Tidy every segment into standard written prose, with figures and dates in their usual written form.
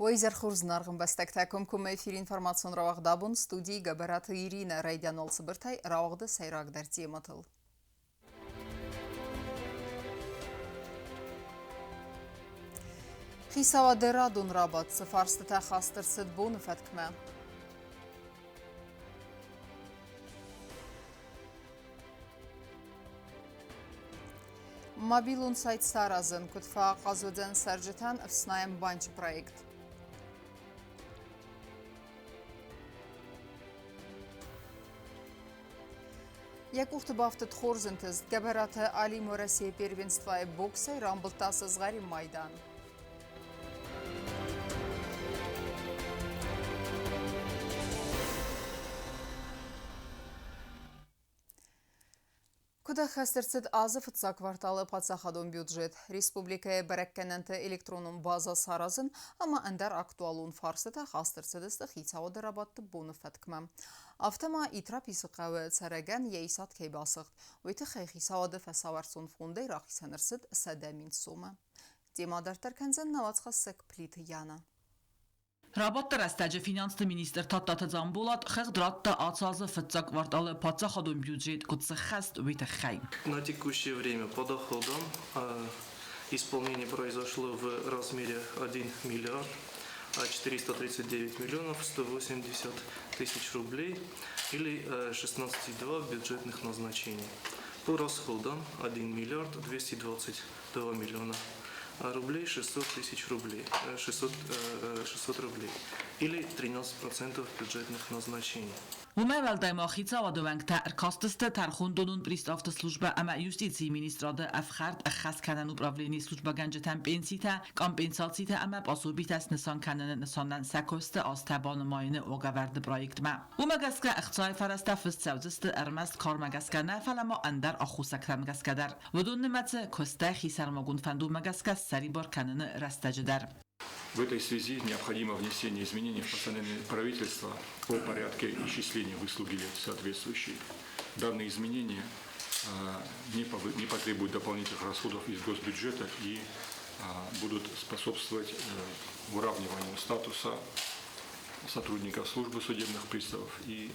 Уӕ изӕр хорз, зынаргъ ӕмбӕстӕгтӕ! Комкоммӕ эфиры информацион рауагъд абон студийы Гӕбӕраты Иринӕ. Райдиан уал цыбыртӕй рауагъды сӕйрагдӕр темӕтыл. Хицауады радон рабадт цы фарстытӕ хаст ӕрцыд боны фӕткмӕ? Мобилон сайт саразын куыд фӕахъаз уыдзӕн цӕрджытӕн ӕфснайӕн банчы проект. Йӕ къухты бафтыд хорз ӕнтыст. Гӕбӕраты Алим Уӕрӕсейы первенствойы боксӕй рамбылдта сызгъӕрин майдан. Куыд ӕххӕст ӕрцыд азы фыццаг кварталы паддзахадон бюджет, республикӕйы бӕрӕггӕнӕнты электронон базӕ саразын ӕмӕ ӕндӕр актуалон фарстытӕ хаст ӕрцыдысты хицауады рабадты боны фӕткмӕ. Афтӕ ма Итраписы хъӕуы цӕрӕгӕн йӕ исад кӕй басыгъд, уый тыххӕй хицауады фӕсауӕрцон фондӕй рахицӕн ӕрцыд 100 000 сомы. Темӕ дарддӕр кӕндзӕн нӕ уацхӕссӕг Плиты Яна. Рабадты рӕстӕджы финансты министр Тадтаты Дзамболат хыгъд радта ацы азы фыццаг кварталы паддзахадон бюджет куыд сыххӕст, уый тыххӕй. На текущее время по доходам исполнение произошло в размере 1 миллиард 439 миллионов 180 тысяч рублей или 16,2 бюджетных назначений. По расходам 1 миллиард 222 миллиона рублей 600 тысяч рублей, 600, 600 рублей или 13% бюджетных назначений. Уымӕй уӕлдай ма хицауады уӕнгтӕ ӕркастысты тӕрхондонон приставты службӕ ӕмӕ юстицийы министрады ӕфхӕрд ӕххӕст кӕнӕн управленийы службӕгӕнджытӕн пенситӕ, компенсацитӕ ӕмӕ пособитӕ снысан кӕныны нысанӕн сӕ куысты азтӕ банымайыны уагӕвӕрды проектмӕ. Уымӕ гӕсгӕ ӕхцайы фӕрӕзтӕ фыст цӕудзысты ӕрмӕст кармӕ гӕсгӕ нӕ, фӕлӕ ма ӕндӕр аххосӕгтӕм гӕсгӕ дӕр. Уыдон нымӕцы куыстӕй хисӕрмагонд фӕндонмӕ гӕсгӕ ссӕрибар кӕныны рӕстӕджы дӕр. В этой связи необходимо внесение изменений в постановление правительства о порядке исчисления выслуги лет соответствующие. Данные изменения не потребуют дополнительных расходов из госбюджета и будут способствовать выравниванию статуса сотрудников службы судебных приставов и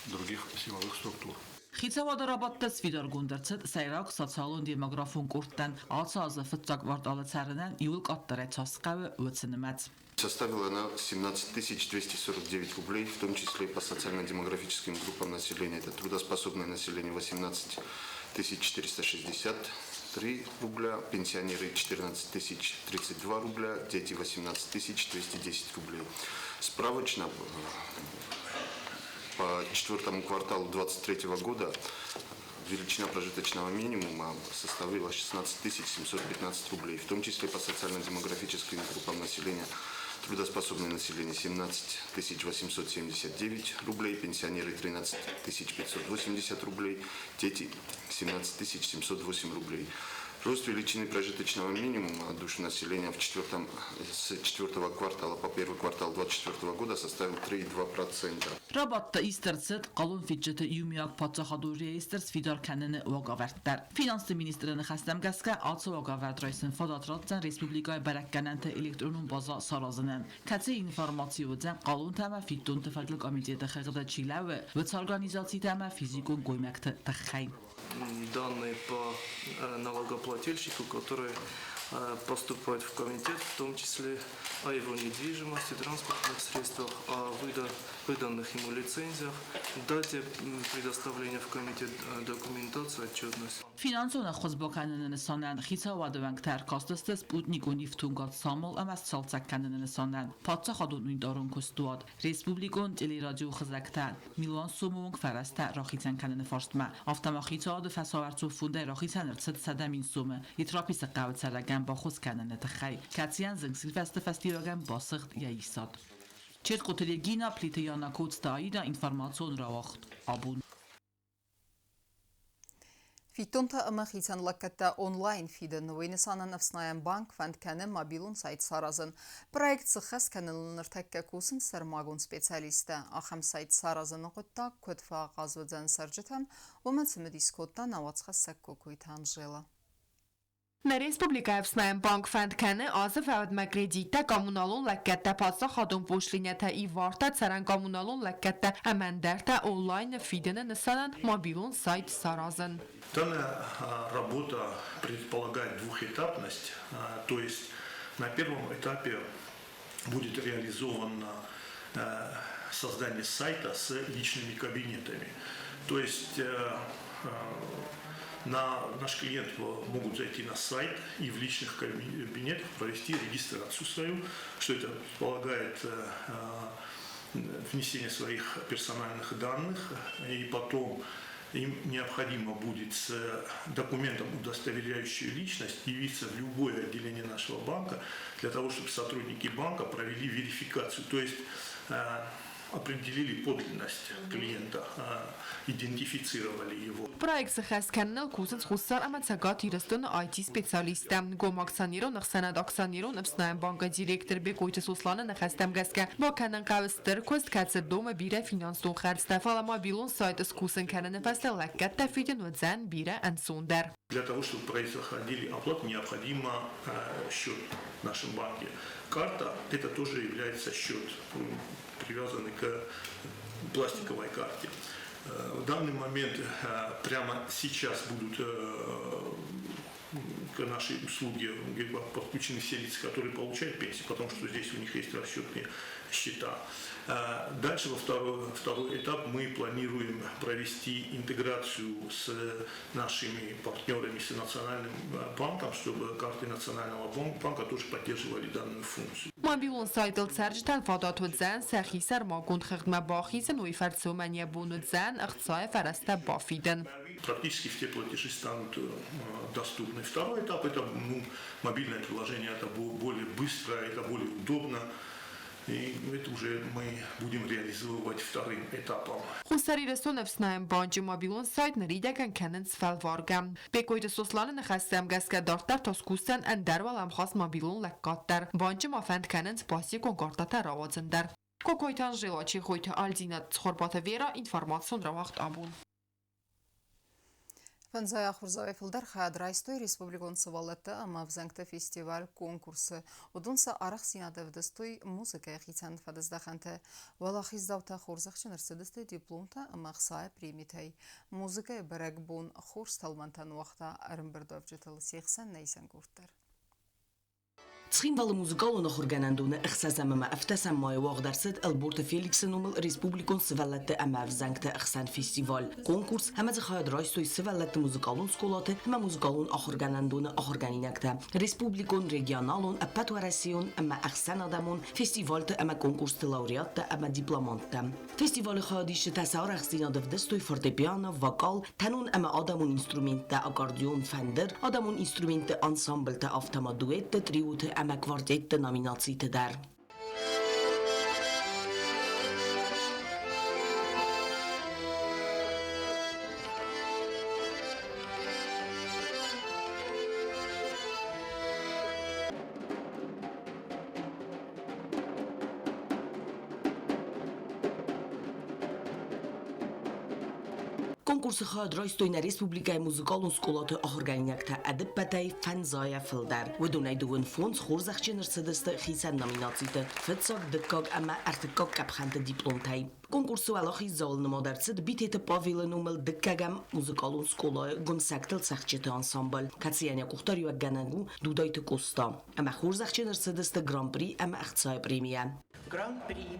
других силовых структур. Хицауады рабадты сфидаргонд ӕрцыд сӕйраг социалон-демографон къордтӕн ацы азы фыццаг кварталы цӕрынӕн иууыл къаддӕрӕй цас хъӕуы, уыцы нымӕц. Составила она 17 249 рублей, в том числе по социально-демографическим группам населения. Это трудоспособное население 18 463 рубля, пенсионеры 14 032 рубля, дети 18 210 рублей. Справочно по четвертому кварталу 2023 года величина прожиточного минимума составила 16 715 рублей, в том числе по социально-демографическим группам населения трудоспособное население 17 879 рублей, пенсионеры 13 580 рублей, дети 17 708 рублей. Рост величины прожиточного минимума душу населения с четвертого квартала по первый квартал 2024 года составил 3,2%. Рабадты ист ӕрцыд хъалонфидджыты иумиаг паддзахадон реестр сфидар кӕныны уагӕвӕрд дӕр. Финансты министры ныхӕстӕм гӕсгӕ, ацы уагӕвӕрд райсын фадат ратдзӕн республикӕйы бӕрӕггӕнӕнты электронон базӕ саразынӕн, кӕцы информаци уыдзӕн хъалонтӕ ӕмӕ фиддонты фӕдыл комитеты хыгъды чи лӕууы, уыцы организацитӕ ӕмӕ физикон гоймӕгты тыххӕй. Данные по налогоплательщику, которые поступают в комитет, в том числе о его недвижимости, транспортных средствах, о выданных ему лицензиях, дате предоставления в комитет документации, отчетность. Финансон ӕххуыс бакӕныны нысанӕн хицауады уӕнгтӕ ӕркастысты спутникон ифтонгад самал ӕмӕ сцалцӕг кӕныны нысанӕн паддзахадон унитарон куыстуат, республикон телерадиохызӕгтӕ, милуан сомы онг фӕрӕзтӕ рахицӕн кӕныны фарстмӕ. Афтӕ ма хицауады фӕсауӕрцон фондӕй рахицӕн ӕрцыд 100 000 сомы Итраписы хъӕуы цӕрӕгӕн баххуыс кӕныны тыххӕй, кӕцыйӕн зынгсирвӕзты фӕстиуӕгӕн басыгъд йӕ исад. Четкъуты Регина, Плиты Яна, Коцты Аида, информацион рауагъд абон. Фиддонтӕ ӕмӕ хицӕн лӕггӕдтӕ онлайн фидын, уый нысанӕн ӕфснайӕн банк фӕнд кӕны мобилон сайт саразын. Проект сыххӕст кӕныныл ныртӕккӕ кусынц сӕрмагонд специалисттӕ. Ахӕм сайт саразыны хъуыддаг куыд фӕахъаз уыдзӕн цӕрджытӕн, уымӕ цымыдис кодта нӕ уацхӕссӕг Кокойты Анжела. Нӕ республикӕйы Ӕфснайӕн банк фӕнд кӕны азы фӕудмӕ кредиттӕ, коммуналон лӕггӕдтӕ, паддзахадон пошлинӕтӕ, ивартӕ, цӕрӕн-коммуналон лӕггӕдтӕ ӕмӕ ӕндӕртӕ онлайн фидыны нысанӕн мобилон сайт саразын. Данная работа предполагает двухэтапность, то есть на первом этапе будет реализовано создание сайта с личными кабинетами. То есть наш клиент могут зайти на сайт и в личных кабинетах провести регистрацию свою, что это предполагает внесение своих персональных данных, и потом им необходимо будет с документом, удостоверяющим личность, явиться в любое отделение нашего банка для того, чтобы сотрудники банка провели верификацию, то есть определили подлинность клиента, идентифицировали его. Проект сыххӕст кӕныныл кусынц Хуссар ӕмӕ Цӕгат Ирыстоны IT-специалисттӕ. Гом акционерон ӕхсӕнад Акционерон ӕфснайӕн банкы директор Бекъойты Сосланы ныхӕстӕм гӕсгӕ, бакӕнын хъӕуы стыр куыст, кӕцы домы бирӕ финансон хӕрдзтӕ, фӕлӕ мобилон сайт скусын кӕныны фӕстӕ лӕггӕдтӕ фидын уыдзӕн бирӕ ӕнцондӕр. Для того, чтобы происходили оплаты, необходимо счет в нашем банке. Карта – это тоже является счет, привязанный к пластиковой карте. В данный момент, прямо сейчас будут к нашей услуге подключены все лица, которые получают пенсию, потому что здесь у них есть расчетные счета. Дальше во второй этап мы планируем провести интеграцию с нашими партнерами, с Национальным банком, чтобы карты Национального банка тоже поддерживали данную функцию. Мобилон сайтыл цӕрджытӕн фадат уыдзӕн сӕхи сӕрмагонд хыгъдмӕ бахизын, уый фӕрцы уымӕн йӕ бон уыдзӕн ӕхцайы фӕрӕзтӕ бафидын. Практически все платежи станут доступны. Второй этап – это мобильное приложение, это более быстро, это более удобно. И это уже мы будем реализовывать вторым этапом. Хуссар Ирыстоны Ӕфснайӕн банчы мобилон сайт ныридӕгӕн кӕнынц фӕлваргӕ. Бекъойты Сосланы ныхӕстӕм гӕсгӕ дарддӕр та скусдзӕн ӕндӕр уӕлӕмхас мобилон лӕггад дӕр. Банчы ма фӕнд кӕнынц пластикон картӕтӕ рауадзын дӕр. Кокойты Анжела, Чехойты Альдина, Цхуырбаты Вера, информацион рауагъд абон. Фӕндзай ахуырдзауӕй фылдӕр хайад райстой республикон сывӕллӕтты ӕмӕ ӕвзӕнгты фестиваль-конкурсы. Уыдон сӕ арӕхстдзинад ӕвдыстой музыкӕйы хицӕн фӕдыздӕхӕнты. Уӕлахиздзаутӕ хорзӕхджын ӕрцыдысты дипломтӕ ӕмӕ ӕхцайы премитӕй. Музыкӕйы бӕрӕгбон хорз тӕлмӕнтӕ ныуагъта ӕрӕмбырдуӕвджытыл се хсӕн нӕ исӕн къорд дӕр. Цхинвалы музыкалон ахуыргӕнӕндоны ӕхсӕзӕм ӕмӕ ӕвддӕсӕм майы уагъд ӕрцыд Ӕлборты Феликсы номыл республикон сывӕллӕтты ӕмӕ ӕвзӕнгты ӕхсӕн фестиваль, конкурс ӕмӕ дзы хайад райстой сывӕллӕтты музыкалон скъолаты ӕмӕ музыкалон ахуыргӕнӕндоны ахуыргӕнинӕгтӕ, республикон, регионалон, ӕппӕтуӕрӕсейон ӕмӕ ӕхсӕнадӕмон фестивальты ӕмӕ конкурсты лауреаттӕ ӕмӕ дипломанттӕ. Фестивалы хайадисджытӕ сӕ арӕхстдзинад ӕвдыстой фортепиано, вокал, тӕнон ӕмӕ адӕмон инструменттӕ, аккордеон, фӕндыр, адӕмон инструментты ансамбльтӕ, афтӕ ма дуэтты, триоты ӕмӕ квартетты номинациты дӕр. Конкурсы хайад райстой нӕ республикӕйы музыкалон скъолаты ахуыргӕнинӕгтӕ ӕдыппӕтӕй фӕндзайӕ фылдӕр. Уыдонӕй дыууын фондз хорзӕхджын ӕрцыдысты хицӕн номинациты фыццаг, дыккаг ӕмӕ ӕртыккаг къӕпхӕнты дипломтӕй. Конкурсы уӕлахиздзауыл нымад ӕрцыд Битеты Павелы номыл дыккӕгӕм музыкалон скъолайы гуымсӕгтыл цӕгъдджыты ансамбль, кӕцыйӕн йӕ къухдариуӕггӕнӕг у Дудайты Къоста. Ӕмӕ хорзӕхджын ӕрцыдысты Гран-при ӕмӕ ӕхцайы премийӕ. Гран-при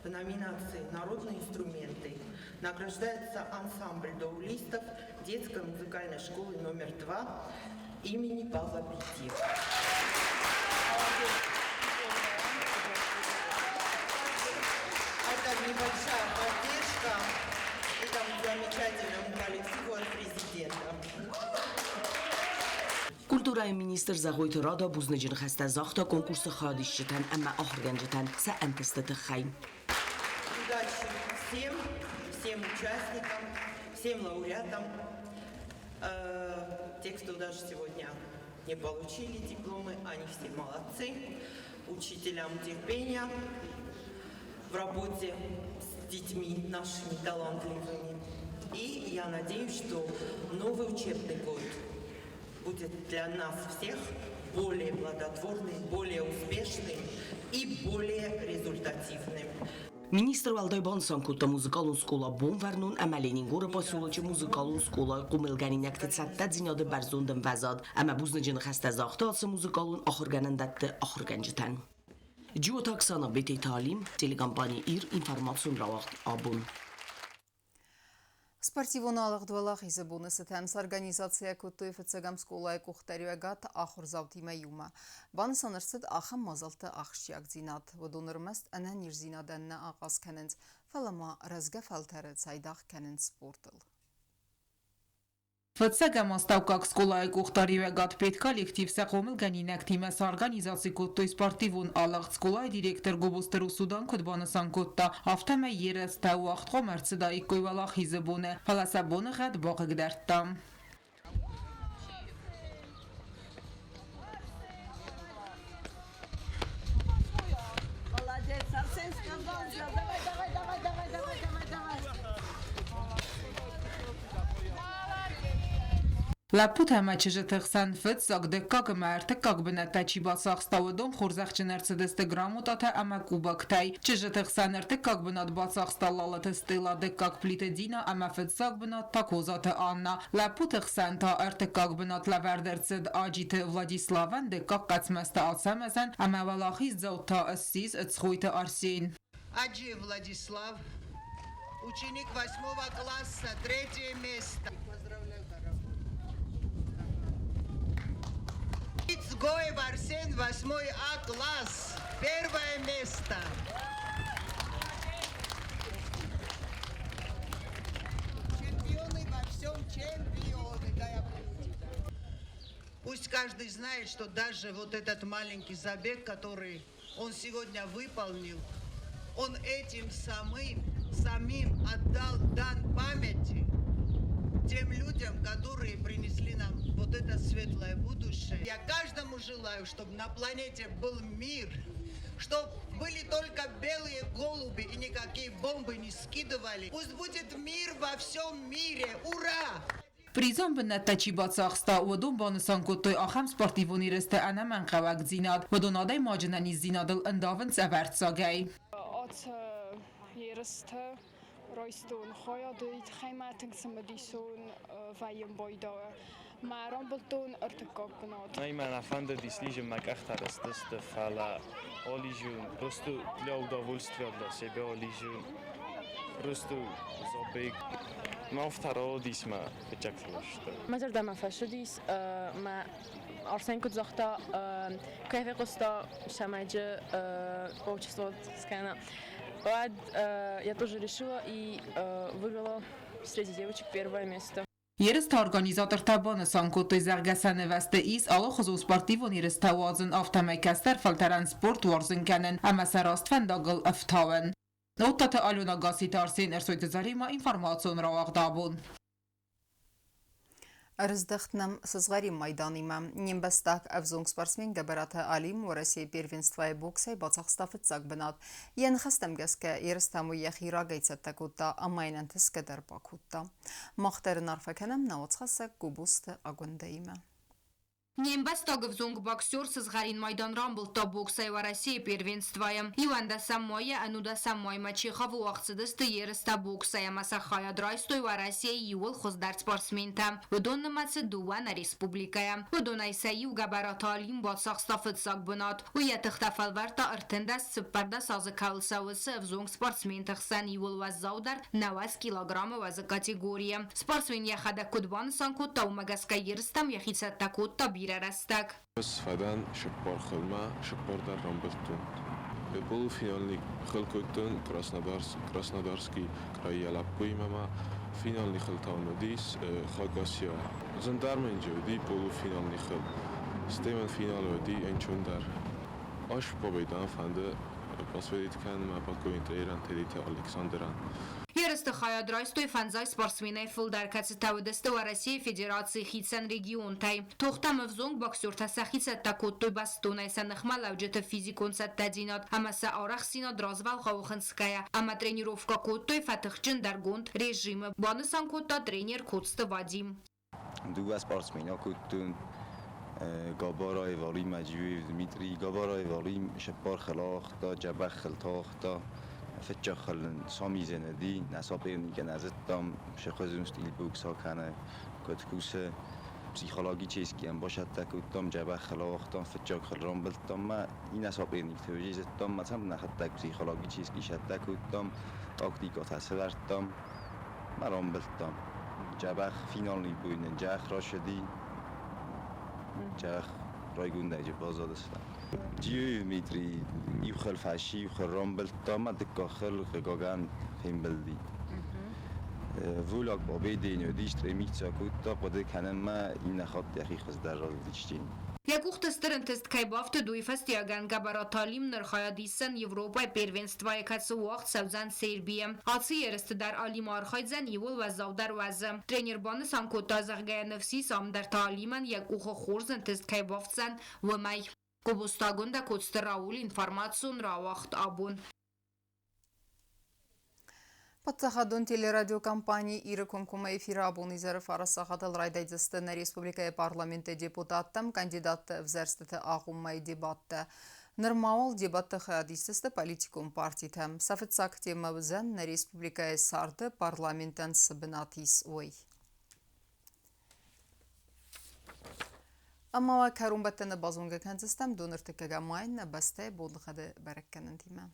в номинации «Народные инструменты» награждается ансамбль доулистов детской музыкальной школы номер 2 имени Павла Петива. Это небольшая поддержка этому замечательному коллективу от президента. Культурӕйы министр Зӕгъойты Рада бузныджы ныхӕстӕ загъта конкурсы хайадисджытӕн ӕмӕ ахуыргӕнджытӕн сӕ ӕнтысты тыххӕй. Удачи всем, всем участникам, всем лауреатам. Те, кто даже сегодня не получили дипломы, они все молодцы. Учителям терпения в работе с детьми нашими талантливыми. И я надеюсь, что новый учебный год будет для нас всех более плодотворным, более успешным и более результативным. Министр уӕлдай банысан кодта музыкалон скъола Бонвӕрнон ӕмӕ Ленингоры поселочы музыкалон скъолайы хъомылгӕнинӕгты цӕттӕдзинады бӕрзонд ӕмвӕзад ӕмӕ бузныджы ныхӕстӕ загъта ацы музыкалон ахуыргӕнӕндӕтты ахуыргӕнджытӕн. Джиоты Оксана, Бететы Алим, телекомпани Ир, информацион рауагъд Абон. Спортивон алыгъд Уӕлахизы боны цытӕн сорганизаци кодтой фыццӕгӕм скъолайы къухдариуӕгад ахуырдзаутимӕ иумӕ. Банысан ӕрцыд ахӕм мадзӕлтты ахсджиагдзинад. Уыдон ӕрмӕст ӕнӕниздзинадӕн нӕ ахъаз кӕнынц, фӕлӕ ма рӕзгӕ фӕлтӕры цайдагъ кӕнынц спортыл. Фыццӕгӕм астӕуккаг скъолайы къухдариуӕгад педколлектив сӕ хъомылгӕнинӕгтимӕ сорганизаци кодтой спортивон алыгъд. Скъолайы директор Гобозты Русудан куыд банысан кодта, афтӕмӕй ерыстӕ уагъдхъом ӕрцыдаиккой Уӕлахизы боны, фӕлӕ сӕ боныгъӕд бахъыгдардта. Молодец, Арсен сказал, давай, давай, давай, давай, давай, давай, давай. Лӕппутӕ ӕмӕ чызджыты хсӕн фыццаг, дыккаг ӕмӕ ӕртыккаг бынӕттӕ чи бацахста, уыдон хорзӕхджын ӕрцыдысты грамотатӕ ӕмӕ кубоктӕй. Чызджыты хсӕн ӕртыккаг бынат бацахста Лалыты Стелла, дыккаг Плиты Дина ӕмӕ фыццаг бынат та Козаты Анна. Лӕппуты хсӕн та ӕртыккаг бынат лӕвӕрд ӕрцыд Аджиты Владиславӕн, дыккаг Хъӕцмӕзты Ацӕмӕзӕн ӕмӕ уӕлахиздзау та ссис Цгъойты Арсен. Аджиев Владислав, ученик восьмого класса, третье место. Поздравляю, дорогой. Цгоев Арсен, восьмой А класс, первое место. Чемпионы во всем чемпионы. Да, я Пусть каждый знает, что даже вот этот маленький забег, который он сегодня выполнил, он этим самим отдал дан памяти тем людям, которые принесли нам вот это светлое будущее. Я каждому желаю, чтобы на планете был мир, чтобы были только белые голуби и никакие бомбы не скидывали. Пусть будет мир во всем мире. Ура! Призон бынӕттӕ чи бацахста, уыдон банысан кодтой ахӕм спортивон ерысты ӕнӕмӕнгхъӕуӕгдзинад. Уыдон адӕймаджы ӕнӕниздзинадыл ӕндавынц ӕвӕрццагӕй. Ацы ерысты райстон хайад, уый тыххӕй мӕ тынг цымыдисон вӕййын байдайы. Мӕ рамбылдтон ӕртыккаг бынат. Нӕ мӕ нӕ фӕндыдис лижын мӕ къӕхтӕ рыстысты, фӕлӕ алижын просто для удовольствия для себя алижын. Просто забег. Мӕ второй мӕ фыццаг фӕласты. Мӕ зӕрдӕмӕ фӕцыдис, мӕ Арсен куыд загъта, кӕй фехъуыста, цӕмӕйджы общество скӕна. Уӕд я тоже решила и выбрала среди девочек первое место. Ерысты организатортӕ банысан кодтой, зӕгъгӕ, сӕ нывӕзты ис алыхуызон спортивон ерыстӕ уадзын, афтӕмӕй кӕстӕр фӕлтӕрӕн спорт уарзын кӕнын ӕмӕ сӕ раст фӕндагыл ӕфтауын. Оттаты Алена Гасситы Арсен Ӕрсойты Заремӕ информацион рауагъд абон. Ӕрыздӕхт нӕм сызгъӕрин майданимӕ. Не мбӕстаг ӕвзонг спортсмен Гӕбӕраты Алим Уӕрӕсейы первенствойы боксӕй бацахста фыццаг бынат. Йӕ ныхӕстӕм гӕсгӕ, ерыстӕм уый йӕхи рагӕй цӕттӕ кодта ӕмӕ йын ӕнтысгӕ дӕр бакодта. Мах дӕр ын арфӕ кӕнӕм нӕ уацхӕссӕг Гобозты Агуындӕимӕ. Не мбӕстаг ӕвзонг боксер сызгъӕрин майдан рамбылдта боксӕй Уӕрӕсейы первенствойы. 11 майӕ 11 маймӕ Чеховы уагъд цыдысты ерыстӕ боксӕй ӕмӕ сӕ хайад райстой Уӕрӕсейы иууыл хуыздӕр спортсментӕ. Уыдон нымӕцы дыууӕ нӕ республикӕйӕ. Уыдонӕй сӕ иу Гӕбӕраты Алим бацахста фыццаг бынат. Уый йӕ тыхтӕ фӕлвӕрдта 34 азы кӕуыл цӕуы, цы ӕвзонг спортсменты хсӕн иууыл уӕззаудӕр 90 килограммы уӕзы категорийы. Спортсмен йӕхӕдӕг куыд банысан кодта, уымӕ гӕсгӕ ерыстӕм йӕхи цӕттӕ кодта бирӕ рӕстӕг. Ӕз фӕдӕн цыппар хылмӕ, цыппар дӕр рамбылдтон. Полуфинални хыл кодтон Краснодарский крайӕ лӕппуимӕ ма финални хыл та уыдис Хакасия. Зындӕр мын уыди полуфинални хыл. Стӕй мын финалы уыди ӕнцондӕр. Ӕз победӕн фӕнды посвятить кӕнын мӕ покойный тренерӕн Тедеты Александрӕн. Ерысты хайад райстой фӕндзай спортсменӕй фылдӕр, кӕцытӕ уыдысты Уӕрӕсейы Федерацийы хицӕн регионтӕй. Тохтӕм ӕвзонг боксертӕ сӕхи цӕттӕ кодтой бӕстонӕй сӕ ныхмӕлӕуджыты физикон цӕттӕдзинад ӕмӕ сӕ арӕхстдзинад развӕлгъау хынцгӕйӕ ӕмӕ тренировкӕ кодтой фӕтыхджындӕргонд режимы, банысан кодта тренер Коцты Вадим. Дыууӕ спортсмен акодтон Габараев Алим, Джиоев Дмитрий. Габараев Алим шыппар хыл ауагъта, дзӕбӕх хылтӕ ауагъта. Фыццаг хыл ын самизен уыди, нӕ соперникӕ нӕ зыдтам, цы хуызон стиль бокс акӕны, куыд кусы. Психологически йӕм басӕттӕ кодтам, дзӕбӕх хыл ауагътам, фыццаг хыл рамбылдтам ма иннӕ соперникты уже зыдтам, ма сӕм нӕхӕдӕг психологически сӕттӕ кодтам, тактикӕтӕ сӕвӕрдтам, ма рамбылдтам. Дзӕбӕх финалный бой нын дзӕбӕх рацыди, дзӕбӕх райгондӕй баззадыстӕм. Джиоев Дмитрий иу хыл фӕци, иу хыл рамбылдта ӕмӕ дыккаг хыл, хъыгагӕн, фембылди. Вулаг Победейы уыдис, стремиться кодта хъуыды кӕнынмӕ, иннӕ хатт йӕхи хуыздӕр равдисдзӕн. Йӕ къухты стыр ӕнтыст кӕй бафтыд, уый фӕстиуӕгӕн Гӕбӕраты Алим ныр хайад исдзӕн Европӕйы первенствойы, кӕцы уагъд цӕудзӕн Сербийы. Ацы ерысты дӕр Алим архайдзӕн иууыл уӕззаудӕр уӕзы. Тренер банысан кодта, зӕгъгӕ, ныфс ис, ам дӕр та Алимӕн йӕ къухы хорз ӕнтыст кӕй бафтдзӕн, уымӕй. Гобозтагондӕ Коцты Рауль информацион рауагъд абон. Паддзахадон телерадиокомпани Иры комкоммӕ эфиры абон изӕры фараст сахатыл райдайдзысты нӕ республикӕйы парламенты депутаттӕм кандидатты ӕвзӕрстыты агъоммӕйы дебаттӕ. Нырма уал дебатты хайад исдзысты политикон партитӕ. Сӕ фыццаг темӕ уыдзӕн нӕ республикӕйы царды парламентӕн цы бынат ис, уый. Ӕмӕ уӕ кӕронбӕттӕны базонгӕ кӕндзыстӕм доныртыккӕгӕм майы нӕ бӕстӕйы боныгъӕды бӕрӕггӕнӕнтимӕ.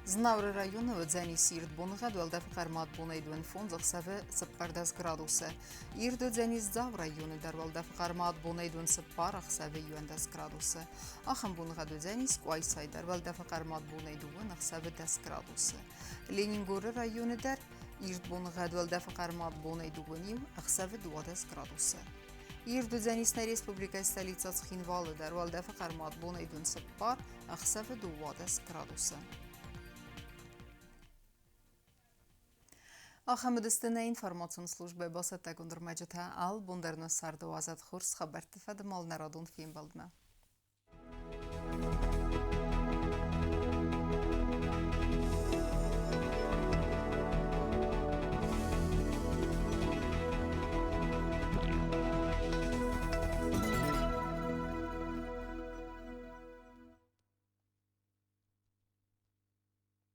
Знауыры районы уыдзӕнис ирд боныгъӕд, уӕлдӕфы хъӕрмад бонӕй дыууын фондз, ӕхсӕвы 14 градусы. Ирд уыдзӕнис Дзауы районы дӕр, уӕлдӕфы хъӕрмад бонӕй дыууын цыппар, ӕхсӕвы 11 градусы. Ахӕм боныгъӕд уыдзӕнис Къуайсайы дӕр, уӕлдӕфы хъӕрмад бонӕй дыууын, ӕхсӕвы 10 градусы. Ленингоры районы дӕр ирд боныгъӕд, уӕлдӕфы хъӕрмад бонӕй дыууын иу, ӕхсӕвы 12 градусы. Ирд уыдзӕнис нӕ республикӕйы столицӕ Цхинвалы дӕр, уӕлдӕфы хъӕрмад бонӕй дыууын цыппар, ӕхсӕвы 12 градусы. Ахӕм уыдысты нӕ информацион службӕйы бацӕттӕгонд ӕрмӕджытӕ. Алы бон дӕр нӕ царды уадзӕд хорз хабӕртты фӕдыл нӕ радон фембӕлдмӕ.